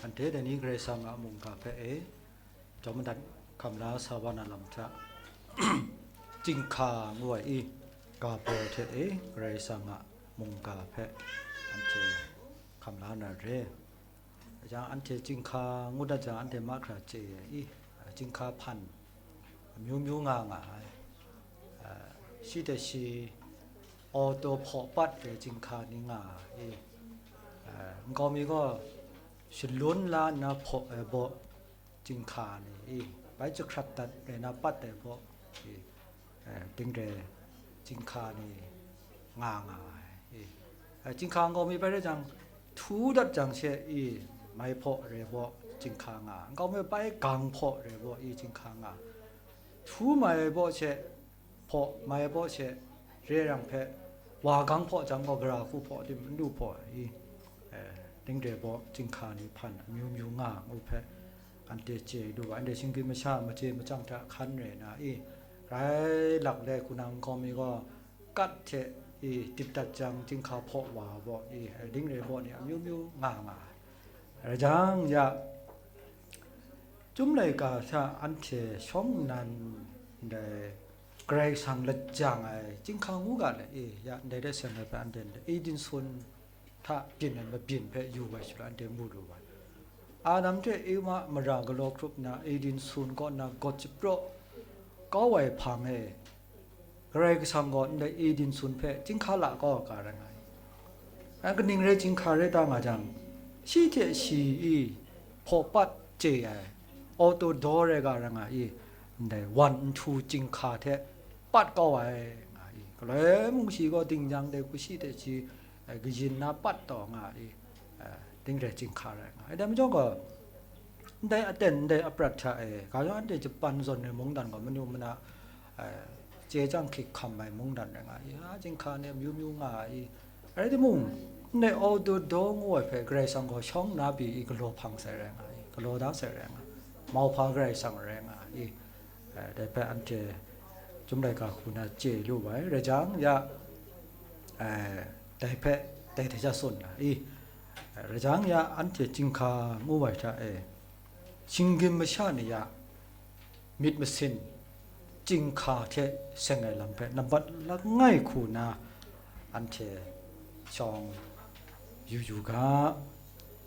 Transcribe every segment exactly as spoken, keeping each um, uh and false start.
Anhte dai ni Karai Kasang a mungga hpe e, jawm madat hkam la sa wa na lam hta, chyinghka ngu ai i, ga baw hte e, Karai Kasang a mungga hpe anhte hkam la na re. Yang anhte chyinghka ngu dat jang, anhte mahkra chye ai i, chyinghka hpan amyu myu nga nga ai. Shi hte shi auto hpaw pat ai chyinghka ni nga ai i, nkau mi gaw shalun la nna hpaw ai baw chyinghka ni i, bai jahkrat dat rai na pat ai baw i, ding re chyinghka ni nga nga ai i, chyinghka nkau mi bai rai jang, htu dat jang she i, mai hpaw re baw chyinghka nga, nkau mi bai gang hpaw re baw i chyinghka nga, htu mai baw she hpaw mai baw she, re rang hpe, wa gang hpaw jang gaw, gara hku hpaw tim, n lu hpaw i, ding re baw chyinghka ni hpan amyu myu nga ngu hpe, anhte chye lu ai, anhte shinggyim masha machye machyang hta hkan rai na i, rai lak le hku na nkau mi gaw, kat hte i, tit dat jang chyinghka hpaw wa baw i, ding re baw ni amyu myu nga nga ai. Rai jang ya, Chyum laika hta anhte shawng nnan ndai Karai Kasang lajang ai chyinghka ngu ga le, e, ya ndai de seng ai hpe anhte ndai Edin sun hta byin ai mabyin hpe yu ai shaloi anhte mu lu ai. Adam hte Ewa mara galaw hkrup nna Edin sun kaw na gawt shapraw kau ai hpang e, Karai Kasang gaw ndai Edin sun hpe chyinghka la kau ai ga rai nga ai. Nang kaning rai chyinghka rai ta nga jang, shi hte shi i hpaw pat chye ai, auto daw rai ga rai nga i, ndai wan nhtu chyinghka hte pat kau ai nga i, galoi mung shi gaw ding jang dai hku shi hte shi, eh, kayin na pat taw nga i, eh, ding rai chyinghka rai nga ai. Dai majaw gaw, ndai aten ndai aprat hta e, ga yawng anhte Japan zawn ai mungdan gaw manu mana, eh, chye chyang hkik hkam ai mungdan rai nga i, a, chyinghka ni amyu myu nga i, rai timung, ndai auto daw ngu ai hpe Karai Kasang gaw shawng na pyi i galaw hpang sai rai nga i, galaw da sai rai nga, mauhpa Karai Kasang rai nga i, eh, dai hpe anhte Chyum laika hku na chye lu ai. Rai jang ya, eh, dai hpe, dai hte sha tsun na i, eh, rai jang ya, anhte chyinghka ngu ai hta e, shinggyim masha ni a myit masin chyinghka hte seng ai lam hpe nambat langai hku na anhte shawng yu yu ga.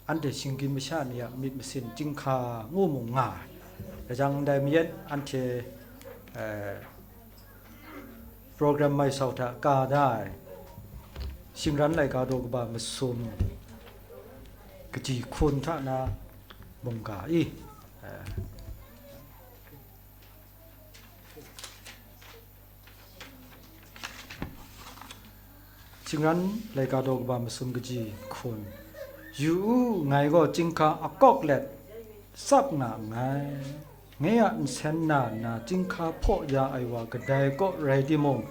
Anhte shinggyim masha ni a myit masin chyinghka ngu mung nga ai. Rai jang, ndai mayen anhte, eh, program mai sau hta ka da ai, shingran laika daw kaba masum kaji hkun hta na mungga i, eh, shingran laika daw kaba masum kaji hkun, yu u, ngai gaw chyinghka akawk let tsap nga nngai. Nye a nsen na nna chyinghka hpaw ya ai wa kadai kaw rai timung,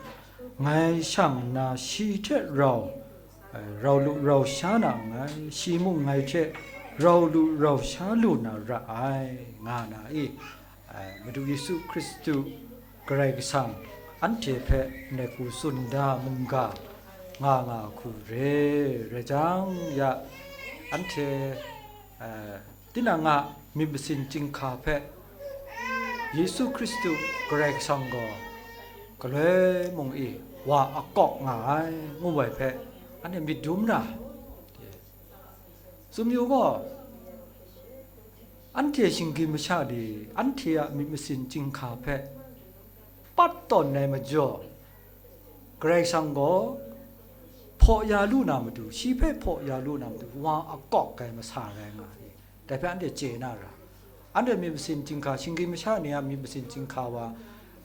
ngai shang nna shi hte rau, eh, rau lu rau sha na nngai, shi mung ngai hte rau lu rau sha lu na ra ai, nga na i, eh, Madu Yesu Hkristu Karai Kasang anhte hpe ndai hku tsun da mungga nga nga hku re, rai jang ya, anhte, eh, tinang a myit masin chyinghka hpe Yesu Hkristu Karai Kasang gaw galoi mung i wa akawk nga ai ngu ai hpe anhte myit dum ra. Tsun yu gaw, anhte shinggyim masha de anhte a myit masin chyinghka hpe pat tawn ai majaw, Karai Kasang gaw hpaw ya lu na matu, shi hpe hpaw ya lu na matu, wa akawk ai masa rai nga ai. Dai hpe anhte chye na ra. Anhte myit masin chyinghka, shinggyim masha ni a myit masin chyinghka wa,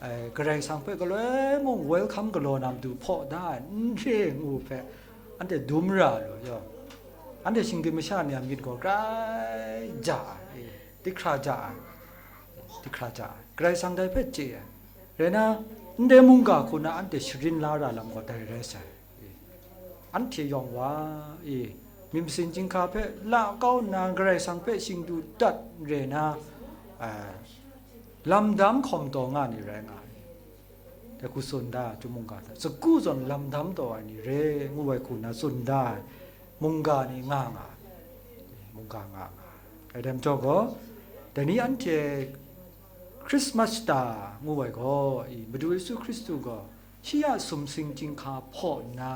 eh, Karai Kasang hpe galoi mung welcome galaw na matu hpaw da ai, n re ngu hpe, anhte dum ra lu yaw. Anhte shinggyim masha ni a myit gaw grai ja ai, eh, dihkra ja ai, dihkra ja ai. Karai Kasang dai hpe chye ai. Rai na, ndai mungga hku na anhte sharin la ra lam gaw dai rai sai. Anhte yawng wa e, myit masin chyinghka hpe la kau nna, Karai Kasang hpe shingdu dat re na, a, lamdam hkawm taw nga ni rai nga ai. Dai hku tsun da, Chyum mungga hta, sagu zawn lamdam taw ai ni re, ngu ai hku na tsun da ai mungga ni nga nga ai, mungga nga nga ai. Dai majaw gaw, dai ni anhte Christmas ta ngu ai gaw, i, Madu Yesu Hkristu gaw shi a sumsing chyinghka hpaw nna,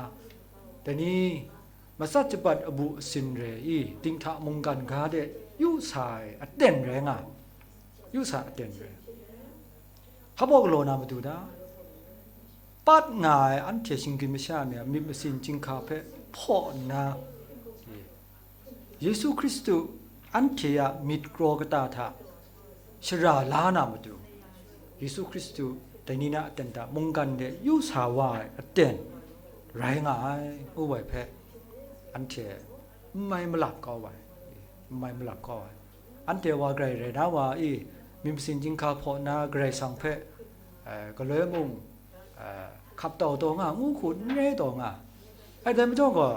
dai ni matsat jabat abu asin re i, dinghta mungkan ga de yu sa ai aten rai nga, yu sa aten rai. Hpa baw galaw na matu da? Pat nga ai anhte shinggyim masha ni a myit masin chyinghka hpe hpaw nna, Yesu Hkristu anhte a myit kraw kata hta shara la na matu, Yesu Hkristu dai ni na aten hta mungkan de yu sa wa ai aten rai nga ai, ngu ai hpe anhte n mai malap kau ai, n mai malap kau ai. Anhte wa grai rai na wa i, myit masin chyinghka hpaw nna Karai Kasang hpe, eh, galoi mung, eh, hkap tau taw nga, ngu hku n rai taw nga. Ai dai majaw gaw,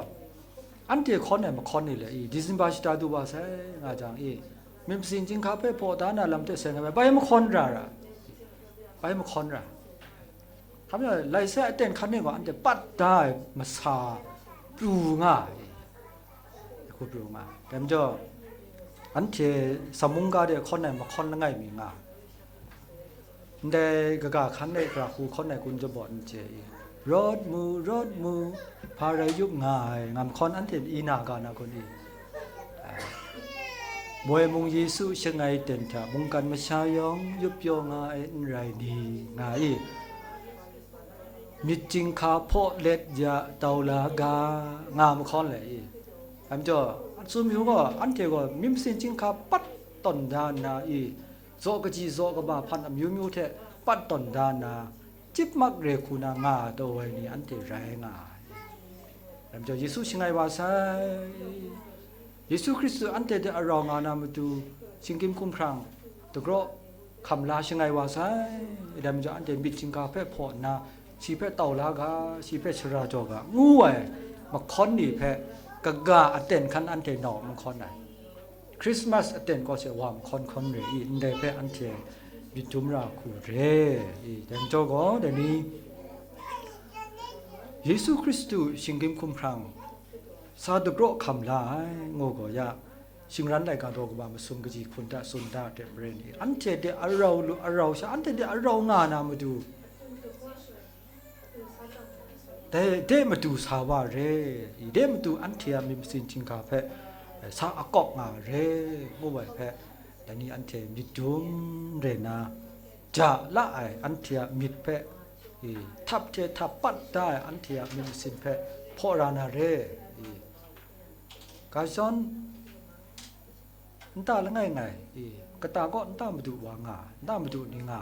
anhte hkawn ai mahkawn ni le i, December shata du wa sai nga jang i, myit masin chyinghka hpe hpaw da na lam hte seng ai, bai mahkawn ra ra, bai mahkawn ra. Hkam ya, lai sai aten hkan ni gaw anhte pat da ai masa pru nga ai, hku pru nga ai. Dai majaw, anhte samung ga de hkawn ai mahkawn langai mi nga ai. Ndai kaga hkan de gara hku hkawn ai kun jabawt n chye i, rawt mu, rawt mu, hpa rai yup nga ai, nga mahkawn anhte i na ga na kun i? Moi mung Yesu shangai ten hta mungkan masha yawng yup pyaw nga ai n rai ni, nga i? Myit chyinghka hpaw let ya tau la ga, nga mahkawn le i? Dai majaw, tsun yu gaw, anhte gaw myit masin chyinghka pat tawn da nna i, zaw kaji zaw kaba hpan amyu myu hte pat tawn da nna, chyip mak re hku na nga taw ai ni anhte rai nga ai. Dai majaw Yesu shangai wa sai, Yesu Hkristu anhte de arau nga na matu, shinggyim hkumhkrang dagraw hkam la shangai wa sai, dai majaw anhte myit chyinghka hpe hpaw nna, shi hpe tau la ga, shi hpe shara jaw ga, ngu ai mahkawn ni hpe kaga aten hkan anhte nau mahkawn ai. Christmas aten kaw she wa mahkawn hkawn re i, ndai hpe anhte myit dum ra hku re i, dai majaw gaw, dai ni Yesu Hkristu shinggyim hkumhkrang sa dagraw hkam la ai, ngu gaw ya, shingran laika daw kaba masum kaji hkun hta tsun da ai hte maren i, anhte de arau lu, arau sha, anhte de arau nga na matu, dai de matu sa wa re, i de matu anhte a myit masin chyinghka hpe, eh, sa akawk nga re, ngu ai hpe, dai ni anhte myit dum re na, ja la ai anhte a myit hpe, i, htap hte htap pat da ai anhte a myit masin hpe hpaw ra na re, i, ga shadawn nta langai ngai, i, kata kaw nta madu wa nga, nta madu ni nga,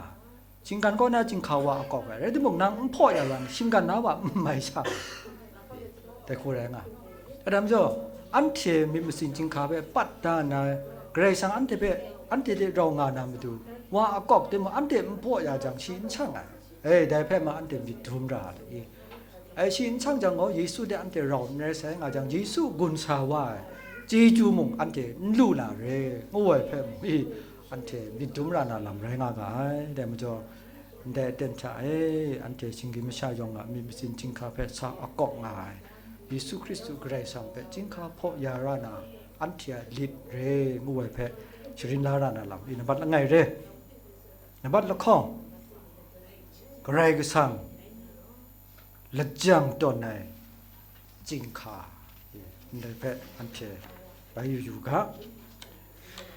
shinggan kaw na chyinghka wa akawk ai, rai timung, nang n hpaw ya yang, shinggan na wa n mai sha, dai hku rai nga. Adam jaw, anhte myit masin chyinghka hpe pat da nna, Karai Kasang anhte hpe, anhte hte rau nga na matu, wa akawk timung, anhte n hpaw ya jang, shi n shang ai. E, dai hpe ma anhte myit dum ra ai. Ai shi n shang jang gaw, Yesu de anhte rau n rai sai nga jang, Yesu gun sa wa ai chyeju mung anhte n lu na re, ngu ai hpe mung, i, anhte myit dum ra na lam rai nga ga ai. Dai majaw, ndai aten hta e, anhte shinggyim masha yawng a myit masin chyinghka hpe sa akawk nga ai, Yesu Hkristu Karai Kasang hpe chyinghka hpaw ya ra na, anhte a lit re, ngu ai hpe sharin la ra na lam, i, nambat langai re. Nambat lahkawng, Karai Kasang lajang tawn ai chyinghka, ndai hpe anhte bai yu yu ga.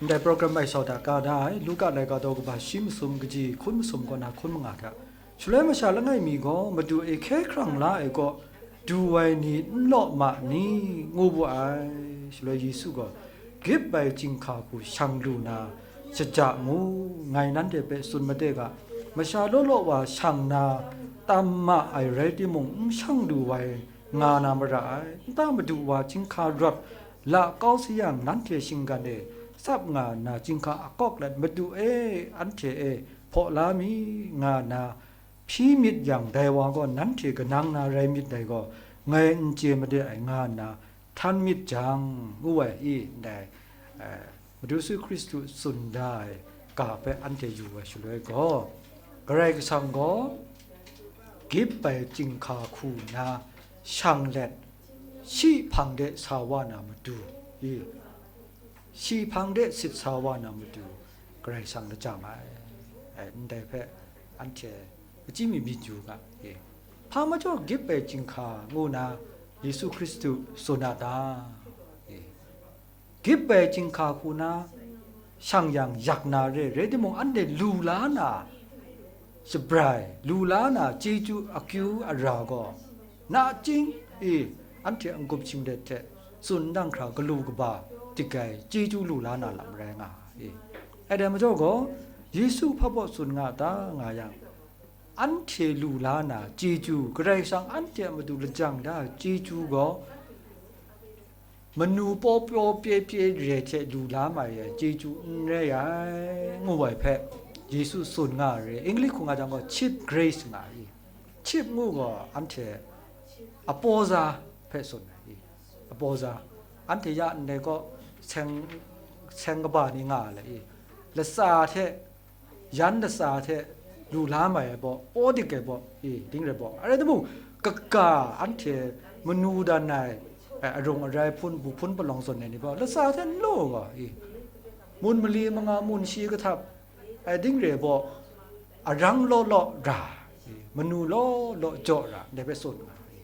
Ndai program bai sau da ka da ai, Luka laika daw kaba shi masum kaji hkun masum kaw na hkun manga hta, shaloi masha langai mi gaw madu e hkye hkrang la ai kaw, du ai ni n law ma ni? Ngu wu ai. Shaloi Yesu gaw, Gip ai chyinghka hku shang lu na, shaja mu, ngai nanhte hpe tsun made ga, masha law law wa shang na, tam ma ai rai timung, n shang lu ai, nga na mara ai. Nta madu wa chyinghka rawt la kau sayang, nanhte shinggan e tsap nga nna, chyinghka akawk let, Madu e, anhte e hpaw la mi, nga nna hpyi myit yang, dai wa gaw nanhte kanang na rai myit dai gaw, ngai n chye made ai, nga nna htan myit jang, ngu ai i? Ndai, eh, Madu Yesu Hkristu tsun da ai ga hpe anhte yu ai shaloi gaw, Karai Kasang gaw gip ai chyinghka hku nna shang let, shi hpang de sa wa na matu i? shi hpang de sit sa wa na matu, Karai Kasang lajang ai, e, ndai hpe anhte achyi mi myit yu ga, e. Hpa majaw gyit ai chyinghka ngu na Yesu Hkristu tsun a ta? E. Gyit ai chyinghka hku na shang yang yak na re, rai timung, anhte lu la na shabrai, lu la na chyeju akyu ara gaw, nachying e, anhte n-gup shinglet hte tsun nang hkra galu kaba dik ai chyeju lu la na lam rai nga ai. Ai dai majaw gaw, Yesu hpa baw tsun nga ta nga yang, anhte lu la na chyeju, Karai Kasang anhte a matu lajang da ai chyeju gaw, manu paw paw pye pye re hte lu la mai ai chyeju n rai ai, ngu ai hpe Yesu tsun nga ai re. English hku nga jang gaw, cheap grace nga ai. Cheap ngu gaw anhte apoza hpe tsun ai. Apoza, anhte ya ndai gaw seng, seng kaba ni nga ai, latsa hte, yan latsa hte lu la mai ai baw, paw dik ai baw, e, ding rai baw. Arai timung, kaga anhte manu dan ai, e, arung arai hpun, bu hpun palawng zawn ai ni baw, latsa hte n law gaw, e, mun mali manga, mun shi kahtap, e, ding rai baw, arang law law ra, e, manu law law jaw ra, ndai hpe tsun nga, e.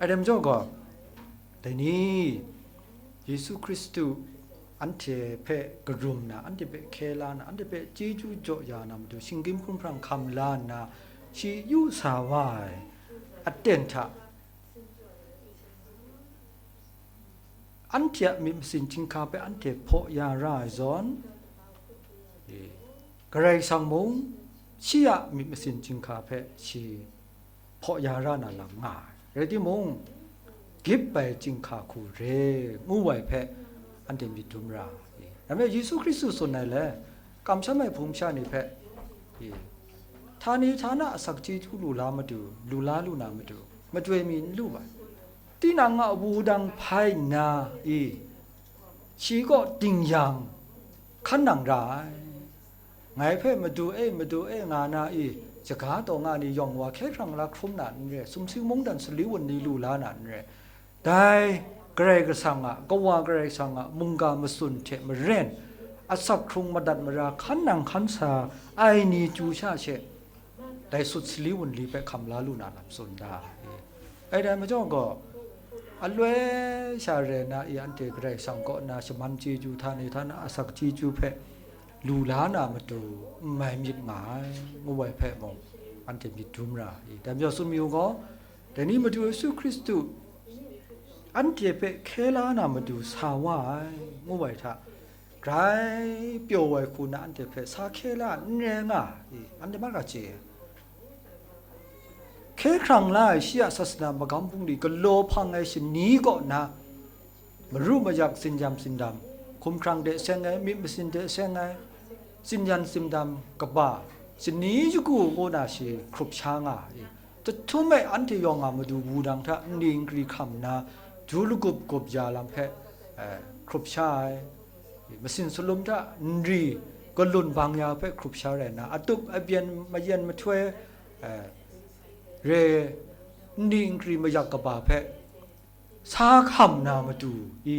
Ai dai majaw gaw, dai ni, Yesu Hkristu anhte hpe karum na, anhte hpe hkye la na, anhte hpe chyeju jaw ya na matu, shinggyim hkumhkrang hkam la nna, shi yu sa wa ai aten hta, anhte a myit masin chyinghka hpe anhte hpaw ya ra ai zawn, e, Karai Kasang mung shi a myit masin chyinghka hpe shi hpaw ya ra na lam nga ai. Rai timung, gyit ai chyinghka hku re, ngu ai hpe anhte myit dum ra ai. Rai nme, Yesu Hkristu tsun ai le, kamsham ai hpung masha ni hpe, e, htani htana asak chyeju lu la matu, lu la lu na matu, majoi mi n lu ai. Tinang a wudang hpai nna, e, shi kaw ding yang, hkan nang ra ai. Ngai hpe, "Madu e, Madu e," nga na i, saga taw nga ni yawng wa hkye hkrang la hkrum na n re, sumsing mungdan sali wunli lu la na n re, dai Karai Kasang a, Kawa Karai Kasang a mungga matsun hte maren, asak hkrung madat mara hkan nang hkan sa ai ni chyu sha she, dai sut sali wunli hpe hkam la lu na lam tsun da. Ai dai majaw gaw, aloi sha rai na i, anhte Karai Kasang kaw na shaman chyeju, htani htana asak chyeju hpe lu la na matu n mai myit nga ai, ngu ai hpe mung, anhte myit dum ra i. Dai majaw tsun mayu gaw, dai ni Madu Yesu Hkristu anhte hpe hkye la na matu sa wa ai, ngu ai hta, grai pyaw ai hku na anhte hpe sa hkye la n rai nga i, anhte mahkra chye ai. Hkye hkrang la ai shi a sasana magam bungli galaw hpang ai shani kaw na, maru mayak, tsin-yam tsindam, hkumhkrang de seng ai, myit masin de seng ai, tsin-yan tsindam kaba, shani shagu kaw na shi hkrup sha nga ai. Jahtum e anhte yawng a matu wudang hta nni nkri hkam nna, ju lagup gup ya lam hpe, eh, hkrup sha ai, masin salum hta nri galun bang ya hpe hkrup sha rai nna, atup abyen mayen mahtoi, eh, re nni nkri mayak kaba hpe sa hkam na matu i,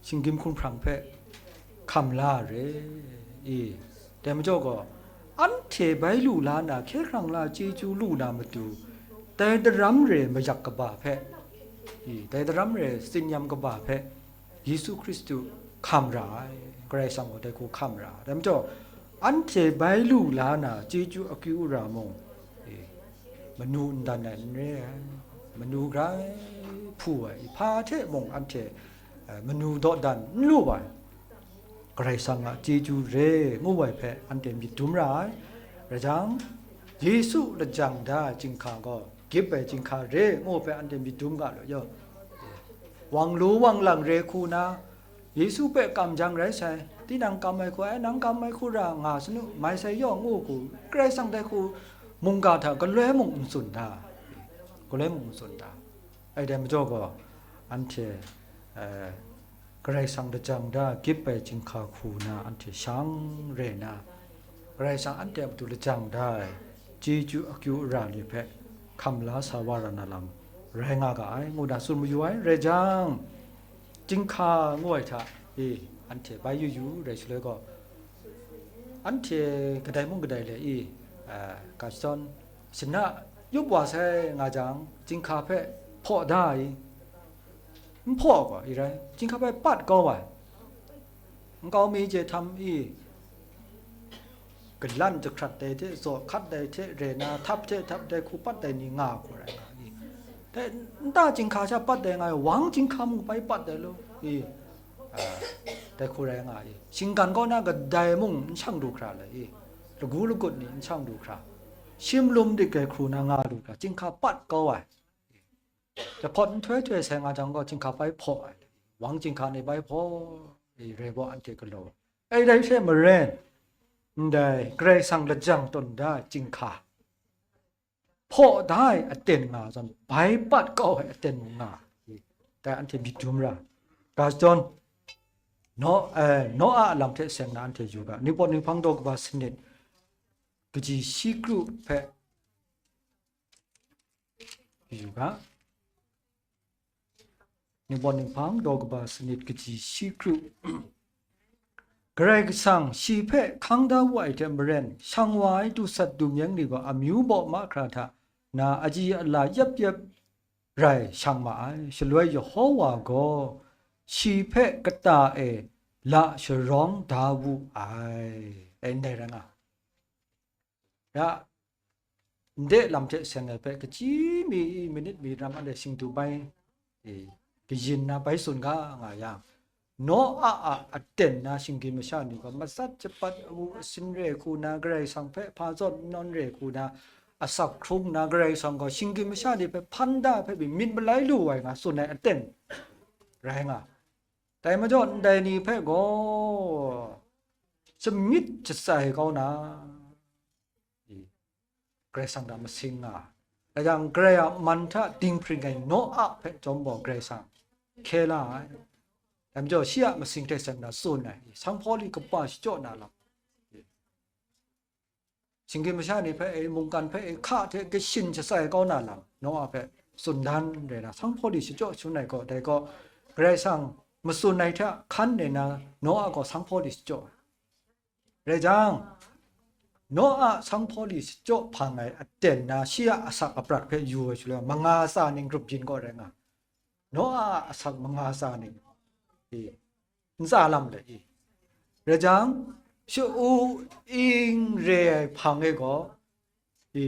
shinggyim hkumhkrang hpe hkam la re i. Dai majaw gaw, anhte bai lu la na, hkye hkrang la chyeju lu na matu, dai daram re mayak kaba hpe i, dai daram re tsin-yam kaba hpe Yesu Hkristu hkam ra ai, Karai Kasang gaw dai hku hkam ra ai. Dai majaw, anhte bai lu la na chyeju akyu ara mung, e, manu n dan ai n re ai, manu grai hpu ai, hpa hte mung anhte, e, manu dawdan n lu ai, Karai Kasang a chyeju re ngu ai hpe anhte myit dum ra ai. Rai jang, Yesu lajang da ai chyinghka gaw, gyit ai chyinghka re ngu ai hpe anhte myit dum ga law yaw. Wang lu wang lang re hku na, Yesu hpe kam jang rai sai, tinang kam ai hku, "Ai, nang kam ai hku ra nga sanu, mai sai yaw," ngu hku, Karai Kasang dai hku mungga hta galoi mung n tsun da, galoi mung n tsun da. Ai dai majaw gaw, anhte, eh, Karai Kasang lajang da gyit ai chyinghka hku na anhte shang re na, Karai Kasang anhte a matu lajang da ai chyeju akyu ara ni hpe hkam la sa wa ra na lam rai nga ga ai, ngu na tsun mayu ai. Rai jang, chyinghka ngu ai hta e, Anhte bai yu yu rai shaloi gaw, anhte kadai mung kadai le i, a, ga shadawn shana yup wa sai nga jang, chyinghka hpe hpaw da ai, n hpaw gaw i rai, chyinghka bai pat kau ai, nkau mi je htam i, galan jahkrat dai hte, zaw hkat dai hte, rena htap hte htap dai hku pat dai ni nga hku rai nga i. Dai nta chyinghka sha pat dai nga ai, wang chyinghka mung bai pat dai law i, a, dai hku rai nga i. Shinggan kaw na kadai mung n shang du hkra le i, lagu lagut ni n shang du hkra, shim lum dik ai hkru na nga du hkra, chyinghka pat kau ai. Jahpawt nhtoi htoi sai nga jang gaw, chyinghka bai hpaw ai, wang chyinghka ni bai hpaw, e, rai gaw anhte galaw ai. Dai hte maren, ndai Karai Kasang lajang tawn da ai chyinghka, hpaw da ai aten nga ai zawn, bai pat kau ai aten mung nga ai. Dai anhte myit dum ra. Ga shadawn, Noa, eh, Noa a lam hte seng na anhte yu ga, Ningpawt Ninghpang daw kaba sanit, kaji shi kru hpe yu ga. Ningpawt Ninghpang daw kaba sanit, kaji shi kru. Karai Kasang shi hpe hkang da wu ai hte maren, shang wa ai dusat dumyeng ni gaw amyu baw mahkra hta na aji ala yep yep rai shang ma ai. Shaloi Yehova gaw shi hpe kata e la sharawng da wu ai. Dai ndai rai nga. Ya, nde lam hte seng ai hpe, kaji mi, minit mi ram anhte shingdu bai, e, kayin na bai tsun ga nga yang, Noa a aten na shinggyim masha ni gaw, matsat japat awu asin re hku na, Karai Kasang hpe hpa zawn n nawn re hku na, asak hkrung na, Karai Kasang gaw shinggyim masha ni hpe hpan da hpe pyi myit malai lu ai nga tsun ai aten rai nga. Dai majaw, ndai ni hpe gaw shamyit shatsai kau na, i, Karai Kasang hta masing nga, dai jang, Karai a man hta dinghpring ai Noa hpe chyawm gaw Karai Kasang hkye la ai. Dai majaw, shi a masing hte seng na tsun ai, sanghpaw li kaba shachyaw na lam, shinggyim masha ni hpe e, mungkan hpe e, hka hte kashin shatsai kau na lam, Noa hpe tsun dan rai na, sanghpaw li shachyaw shangun ai gaw, dai gaw, Karai Kasang matsun ai hta hkan nna na, Noa gaw sanghpaw li shachyaw ai. Rai jang, Noa sanghpaw li shachyaw hpang ai aten na, shi a asak aprat hpe yu ai shaloi, manga tsa ning grup yin gaw rai nga. Noa a asak manga tsa ning, i, ntsa lam let i. Rai jang, sha-u ing re ai hpang e gaw, i,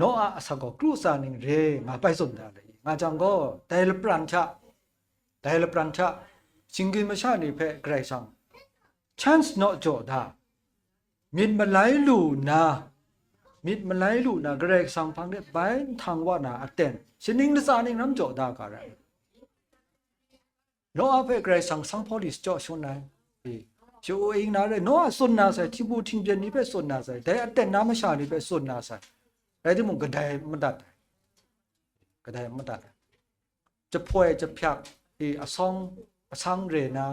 Noa a asak gaw kru tsa ning re nga bai tsun da let i. Nga jang gaw, dai lapran hta, dai lapran hta, shinggyim masha ni hpe Karai Kasang chance naw jaw da, myit malai lu nna, myit malai lu nna, Karai Kasang hpang de bai nhtang wa na aten, shaning latsa ning ram jaw da ga rai. Noa hpe Karai Kasang sanghpaw li shachyaw shangun ai. E, sha-u ing na re, Noa tsun na sai, htingbu htingbyen ni hpe tsun na sai, dai aten na masha ni hpe tsun na sai. Rai timung, kadai madat ai. Kadai madat ai. Jahpoi jahpyak, e, asawng asang re na,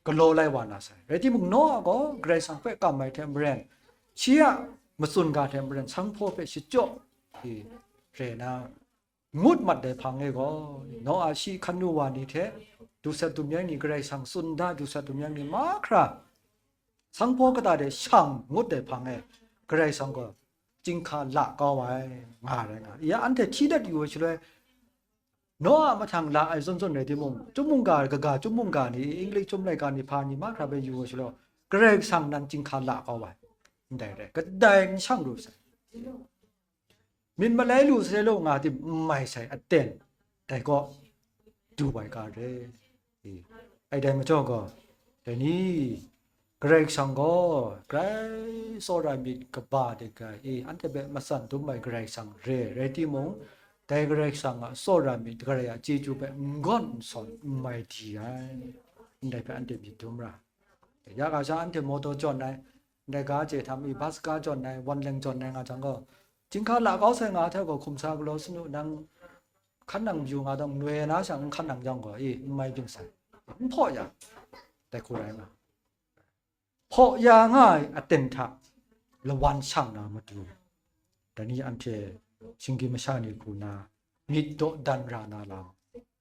galaw lai wa na sai. Rai timung, Noa gaw Karai Kasang hpe kam ai hte maren, shi a matsun ga hte maren, sanghpaw hpe shachyaw, e, re na, ngut mat ai hpang e gaw, Noa shi hkan nu wa ni hte, dusat dumyeng ni, Karai Kasang tsun da dusat dumyeng ni mahkra, sanghpaw kata de shang ngut ai hpang e, Karai Kasang gaw chyinghka la kau ai, nga rai nga. Ya, anhte hti dat yu ai shaloi, Noa mahtang la ai zawn zawn rai timung, chyum mungga, kaga chyum mungga ni, English chyum laika ni, hpa ni mahkra bai yu ai shaloi, Karai Kasang nan chyinghka la kau ai, ndai rai, kadai n shang lu sai. Myit malai lu sai law nga tim n mai sai aten, dai gaw du ai ga re. E, ai dai majaw gaw, dai ni, Karai Kasang gaw grai tsawra myit kaba de ga e, anhte hpe matsan dum ai Karai Kasang re, rai timung, dai Karai Kasang a tsawra myit, Karai a chyeju hpe n gawn n sawn n mai di ai, ndai hpe anhte myit dum ra. Ya ga sha anhte mawtaw jawn ai, ndai ga chye htam i, bus ga jawn ai, wanleng jawn ai nga jang gaw, chyinghka la kau sai nga hte gaw, hkum sa galaw sanu, nang hkan nang mayu nga dawng, noi ai na shang n hkan nang jang gaw, e, n mai byin sai, n hpaw ya, dai hku rai nga. Hpaw ya nga ai aten hta lawan shang na matu, dai ni anhte shinggyim masha ni hku na myit dawdan ra na lam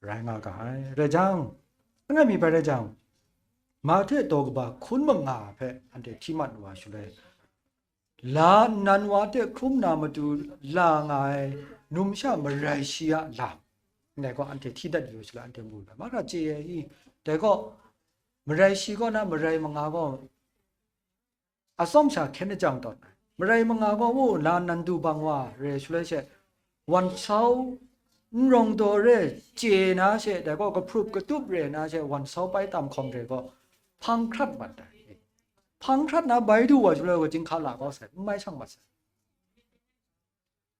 rai nga ga ai. Rai jang, langai mi bai rai jang, Mahte daw kaba hkun manga hpe anhte hti mat wa shaloi, la nnan wa hte hkrum na matu la nga ai numsha marai shi a lam, ndai gaw anhte hti dat yu shaloi anhte mu ai. Mahkra chye ai i? Dai gaw, marai shi kaw na marai manga gaw atsawm sha hkyen lajang tawn ai. Marai manga gaw, u, la nnan du bang wa re shaloi she, wan sau n rawng daw re chye na she, dai gaw kahprup katup re na she, wan sau pai tam hkawm re gaw, hpang hkrat mat ai. Hpang hkrat na bai du wa shaloi gaw, chyinghka la kau sai, n mai shang mat sai.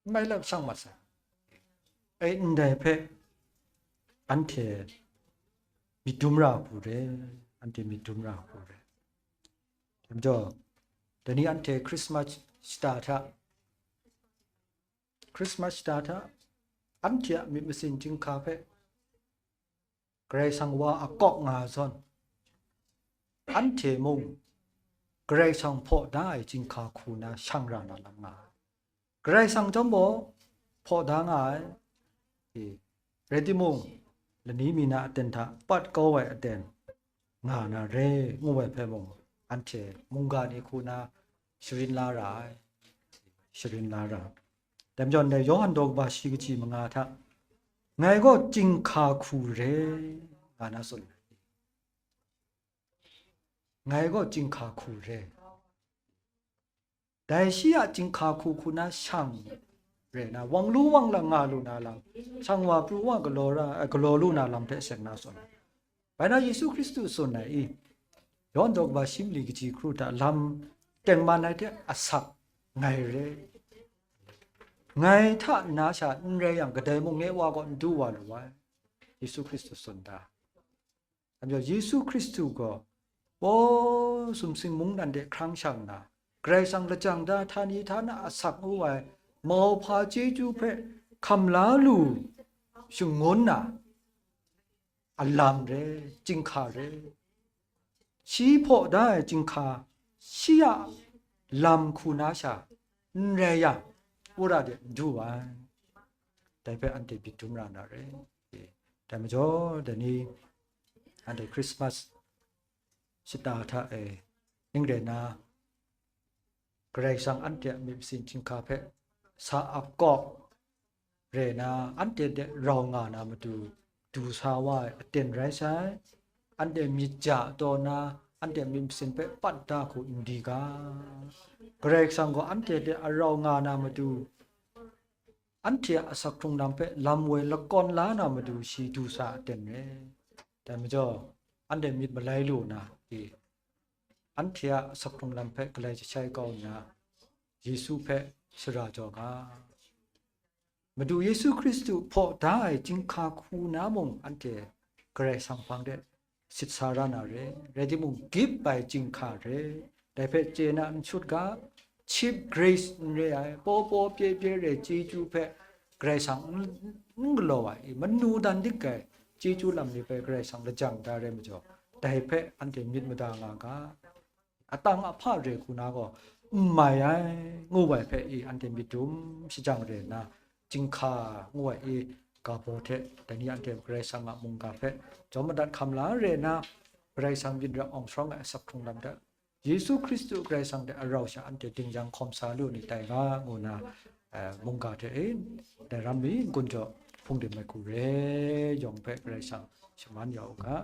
N mai lam shang mat sai. Ai, ndai hpe anhte myit dum ra hku re, anhte myit dum ra hku re. Majaw, dai ni anhte Christmas shata hta, Christmas shata hta, anhte a myit masin chyinghka hpe Karai Kasang wa a kawk nga zawn, anhte mung Karai Kasang hpaw da ai chyinghka hku na shang ra na lam nga ai. Karai Kasang chyawm gaw hpaw da nga ai. E, rai timung, lani mi na aten hta pat kau ai aten nga na re, ngu ai hpe mung, anhte mungga ni hku na sharin la ra ai, sharin la ra ai. Dai majaw, ndai Yawhan daw kaba shi kaji manga hta, ngai gaw chyinghka hku re, nga na tsun ai. Ngai gaw chyinghka hku re. Dai shi a chyinghka hku hku na shang re na, wang lu wang lang nga lu na lam, shang wa pru wa galaw ra, galaw lu na lam hte seng na tsun ai. Bai na Yesu Hkristu tsun ai i? Yawhan daw kaba shi mali kaji hkru hta lam tengman ai hte asak ngai re. Ngai hta nna sha n rai yang, kadai mung nye Wa gaw n du wa lu ai, Yesu Hkristu tsun da. Anhte Yesu Hkristu gaw, paw sumsing mungdan de hkrang shang nna, Karai Kasang lajang da htani htana asak ngu ai mauhpa chyeju hpe hkam la lu shangun na, alam re, chyinghka re. Shi hpaw da ai chyinghka, shi a lam hku na sha n rai yang, wora de n du ai. Dai hpe anhte myit dum ra na re. Dai majaw, dai ni anhte Christmas shata hta e, ning rai na, Karai Kasang anhte a myit masin chyinghka hpe sa a kawk re na, anhte de rau nga na matu du sa wa ai aten rai sai. Anhte myit ja taw na, anhte myit masin hpe pat da hku n di ga. Karai Kasang gaw anhte de a rau nga na matu, anhte a asak hkrung lam hpe lam woi lakawn la na matu shi du sa aten re. Dai majaw, anhte myit malai lu na, e, anhte a asak hkrung lam hpe galai jashai kau nna, Yesu hpe shara jaw ga. Madu Yesu Hkristu hpaw da ai chyinghka hku na mung, anhte Karai Kasang hpang de sit sa ra na re, rai timung, gip ai chyinghka re, dai hpe chye na n shut ga, cheap grace n re ai, paw paw pye pye re chyeju hpe Karai Kasang n, n galaw ai, manu dan dik ai chyeju lam ni hpe Karai Kasang lajang da re majaw, dai hpe anhte myit mada nga ga. Atang ahpa re hku na gaw n mai ai, ngu ai hpe i anhte myit dum shajang re nna, chyinghka ngu ai i, ga baw hte dai ni anhte Karai Kasang a mungga hpe jawm madat hkam la re nna, Karai Kasang yin ra awng sharawng ai asak hkrung lam hta, Yesu Hkristu Karai Kasang hte arau sha anhte dingnyang hkawm sa lu ni tai ga, ngu nna, eh, mungga hte, eh, dai ram mi n-gun jaw hpung de mai hku re yawng hpe Karai Kasang shaman ya u ga.